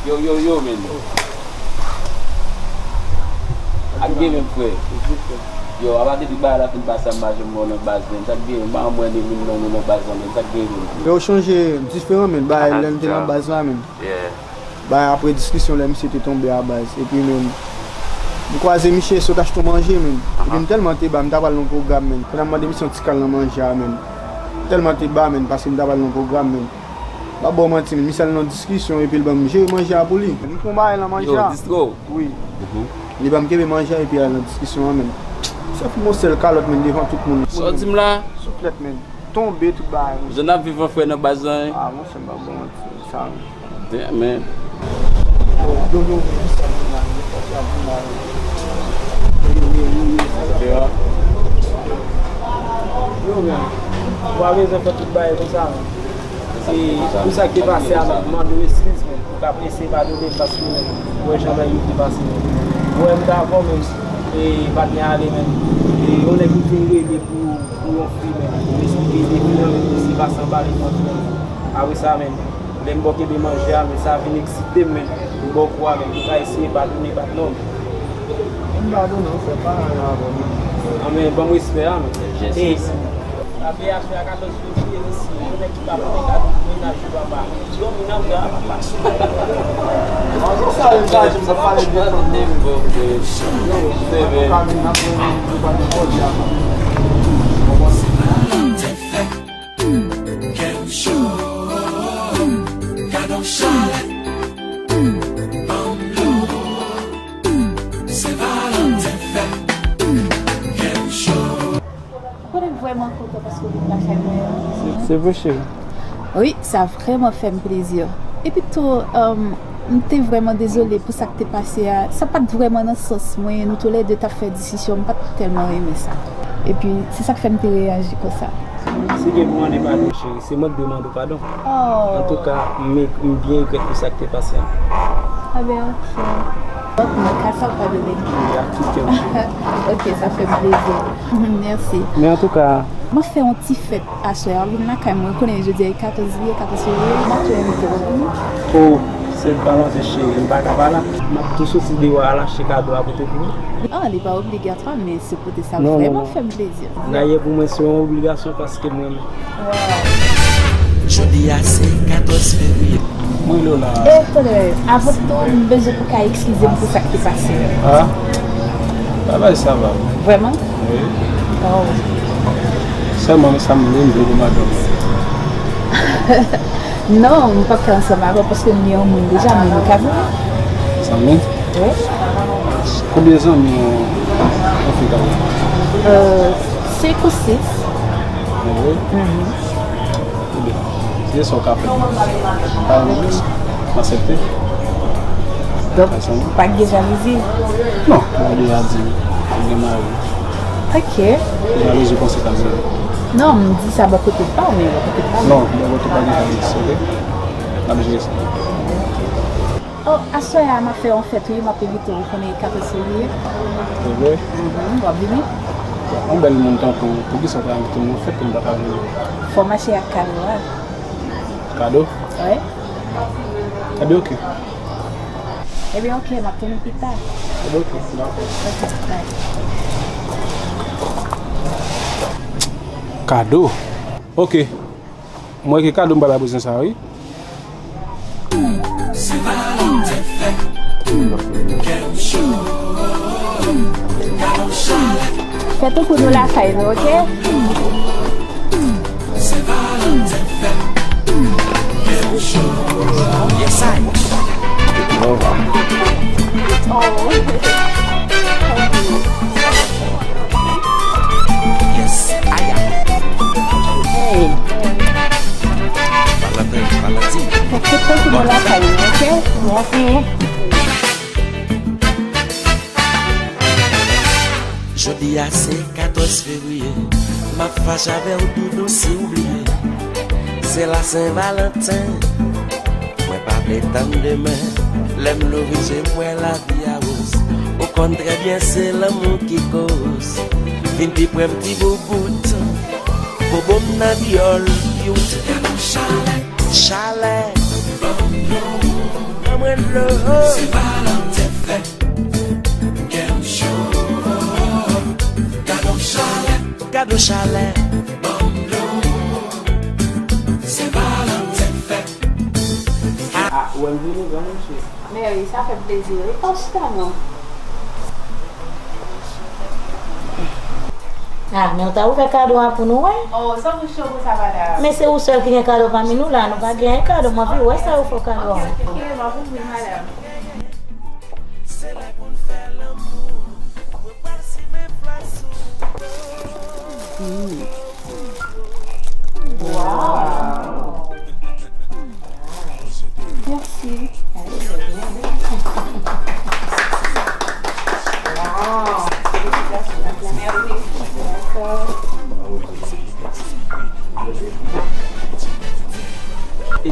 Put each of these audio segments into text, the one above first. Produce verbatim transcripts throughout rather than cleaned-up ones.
Yo, yo, yo, men. Ak gen men, frè. Yo, apa depi bagay la fin pase a, m pa janm wè w nan baz, men. Sa k gen, m pa janm wè ni moun nan nou nan baz la, men. Sa k gen, men. Yo chanje diferan, men. Bagay lè m te nan baz la, men. Bagay apre diskisyon, lè misye te tonbe a baz. Epi, men, m kwaze misye sot achte yon manje, men. Epi m tèlman te ba, m ta pral nan pwogram, men. Kounye a m mande misye yon ti kal nan manje a, men. M tèlman te ba, men, paske m ta pral nan pwogram, men. M pa ba w manti, men misye al nan diskisyon epi l ban m jere manje a pou li. M pran bagay nan manje a. Yo, distro. Wi. Li ban m kenbe manje a epi al nan diskisyon an, men. Sèf yon sèl kalòt, men, devan tout moun. Sa w di m la? Souflèt, men. Tonbe tout bagay, men. Jan n ap viv an frè nan baz la, hein? Ah, monchè, m pa ba w manti, sa, men. Damn, man. Yo, yo, yo, men, sa vin la, men, sa vin la, men. Yo, yo, yo, yo, sa vin la, men. Yo, men, w pa bezwen fè tout bagay konsa, men. E pou sa k te pase a, m ap mande w eskiz, men. Ou ka eseye padone m paske, men, ou wè jan bagay yo te pase, men. Ou wè m t avè w, men, e patnè a ale, men. E yon nèg m fin regle pou, pou yon fi, men. M esplike de fi an, men, se pa san pale pou fi an. Apre sa, men, lè m ba w kenbe manje a, men, sa vin eksite m, men. M ba w kou a, men. Ou ka eseye padone patnè w, men. M padone w, frè, pa anyen avè w, men. Anben, ban m respè a, men. Yes. E, Ape aswè a katòz fevriye, mesye, yon nèg ki pa pote kado pou mennaj li, papa. Dòmi nan bra, papa. Sa vle di m ta pale de fanmi. Yo, se vre. Fanmi nan pwen li pa de bòl la. Kè m cho, kado chalè, ban m dlo. Sen Valanten fèt, kè m cho. Ou konnen m vrèman kontan paske w vin lakay mwen an. Se vre, cheri. Wi, sa vrèman fè m plezi. Epi tou, um, m te vrèman dezole pou sa k te pase a. Sa pa t vrèman nan sans mwen. Nou toulède t ap fè diskisyon. M pa t tèlman renmen sa. Epi, se sa k fè m te reyaji konsa. Si gen pou mande padon, cheri, se mwen k dwe mande w padon. Oh. Antouka, m, m byen regrèt pou sa k te pase a. Anben, ok. Donk, mwen ka sa w padone m? Wi, ak tout kè m, cheri. Ok, sa fè m plezi. Mèsi. Men antouka, m ap fè yon ti fèt aswè a. Vin lakay mwen, ou konnen jodi a e katòz jiyè, katòz fevriye, m ap tou envite w vini. Oh, se pa manzè cheri, m pa ka pa la. M ap tou soti deyò al achte kado a pote pou ou. Ah, li pa obligatwa, men se pote sa vrèman fè m plezi. Dayè, pou mwen, se yon obligasyon paske m renmen. Jodi a se katòz fevriye. Mwen rele w la. E, tande, avan tou, m bezwen pou ka eskize m pou sa k te pase. Ah? Bagay sa va. Vrèman? Wi. Oh. Sèlman, sa m vle, m vle pou madanm. Non, m p ap fè ansanm avè w paske m gen yon moun deja, men nou ka vini. Zanmi? Wi. Konbyen zanmi yon, yon fi ka gen? Euh, senk ou sis. Wi. Mhm. Ebyen, se sa w ka fè. Pa gen pwoblèm. M aksepte. Donk, pa gen jalouzi? Non, m deja di m gen mari. Ok. Jalouzi w panse ka gen? Non, m di sa bò kote pa w, men bò kote pa m. Non, bò kote pa gen jalouzi, ok? N ap jere sa. Oh, aswè a, m ap fè yon fèt, wi, m ap envite w, ou konnen e katòz fevriye. Se vre? Mhm, w ap vini? Yon bèl moun tankou w, poukisa w pa envite m nan fèt pou m ta ka vini? Fò w mache ak kado a. Kado? Wi. Ebyen, ok. Ebyen, ok, m ap tann ou pita. Ebyen, ok, dakò. Ok, bye. Kado? Ok. Mwen ke kado m pa ta bezwen sa, wi. Fè tankou nou lakay nou, ok? Yes, I. Yes, I am. Hey. Valentin, Valentin. Fè tout tan ki nan lakay nou, ok? Mèsi. Jodi a se katòz fevriye. M ap fache avè w doudou si w bliye. Se la Sen Valanten. Mwen pa vle tann demen. Lè m louvri je m wè lavi a woz. Ou konn trè byen se lanmou ki koz. Vin pi pre m ti boubout. Bobo m nan dyòl, yout. Chalè. Se Valentine fèt, kè m cho. Gade yon chalè, gade yon chalè. Ban m dlo, se Valentine fèt. Ah, ou wè m vini, granmoun, mesye. Men wi, sa fè plezi, wi. Kòm chita non. Ah, men w ta ouvè kado a pou nou wè. Oh, sa pou cho pou sa, madanm. Men se ou sèl ki gen kado pami nou la, nou pa gen kado, m anvi wè sa yo fè kado a. Ok, ok, m ap ouvri, madanm. Wow! Merci. Wow! Félicitations. D'accord. Ey,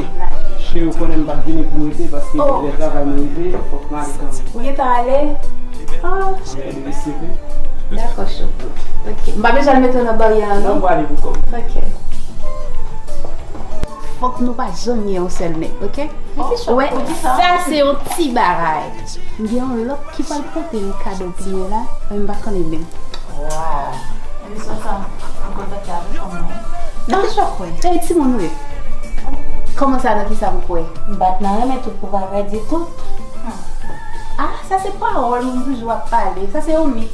cheri, ou konnen m pa t vini pou m rete paske lè travay mwen rive, fòk m ale kanmenm. Ou gentan ale? Ah. Mwen rive sere. Dakò, chou. Ok. M pa bezwen al mete w nan baryè a, non? Non, m pral ale pou kò m. Ok. Fòk nou pa janm gen yon sèl nèg, ok? Wè, sa se yon ti bagay. M gen yon lòt ki pral pote yon kado pou mwen la, men m pa konnen menm. Waw. Emisyon sa, m kontakte avèk fanm nan. Nan kisa w kwè? Ey, timoun, wi. Kòman sa, nan kisa m kwè? M pa t nan renmen tout pou pa pèdi tout. Ah, sa se pawòl moun toujou ap pale. Sa se yon mit.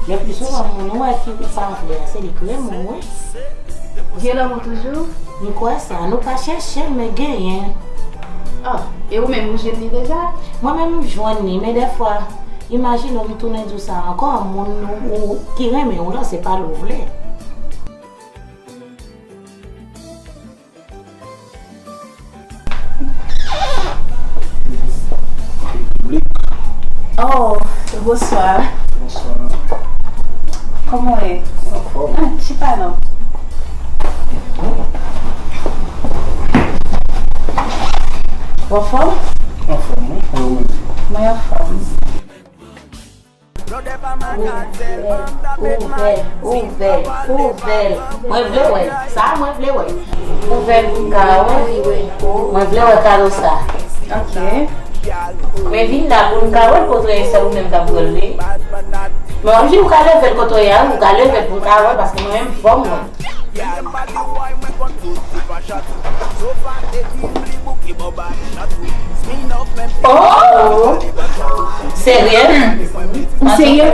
Men pi souvan, moun ou wè ki ou pa vle a, se li k renmen w, wi. Gen lanmou toujou? M kwè sa. Nou pa chèche l, men genyen. Ah, e ou menm, ou jwenn li deja? Mwen menm, m jwenn li, men dèfwa, imajine w, m tounen di w sa ankò, moun ou, ou, ki renmen w lan, se pa l ou vle. Oh, bonswa. Bonswa. Kòman w ye? Anfòm. Ah, chita non. Ou anfòm? Anfòm, wi. Mwen anfòm. Ouvè l, ouvè l, ouvè l. Mwen vle wè l. Sa mwen vle wè. Ouvè l pou m ka wè. Mwen vle wè kado sa. Ok. Men vin la pou n ka wè l kote w ye, sèl ou menm k ap wè l, wi. Men w ap di ou ka leve l kote w ye a, ou ka leve l pou m ka wè, paske mwen menm fò m wè. Oh! Serye? Ou serye?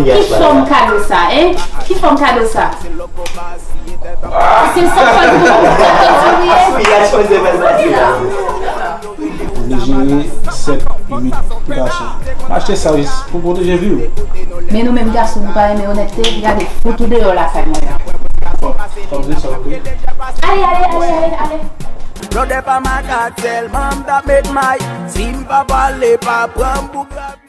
Ki fòm kado sa, en? Ki fòm kado sa? Se sa k fè l pou ou. Oblije sèt, uit gason. M achte sa jis pou pwoteje vi w. Men nou menm gason, nou pa renmen onètte, gade fout ou deyò lakay mwen an. Fò, fò m di sa w tou. Ale, ale, ale, ale, ale. Blòdè pa makak, sèlman m t ap met may. Si m pa pale, pa pran m pou grave.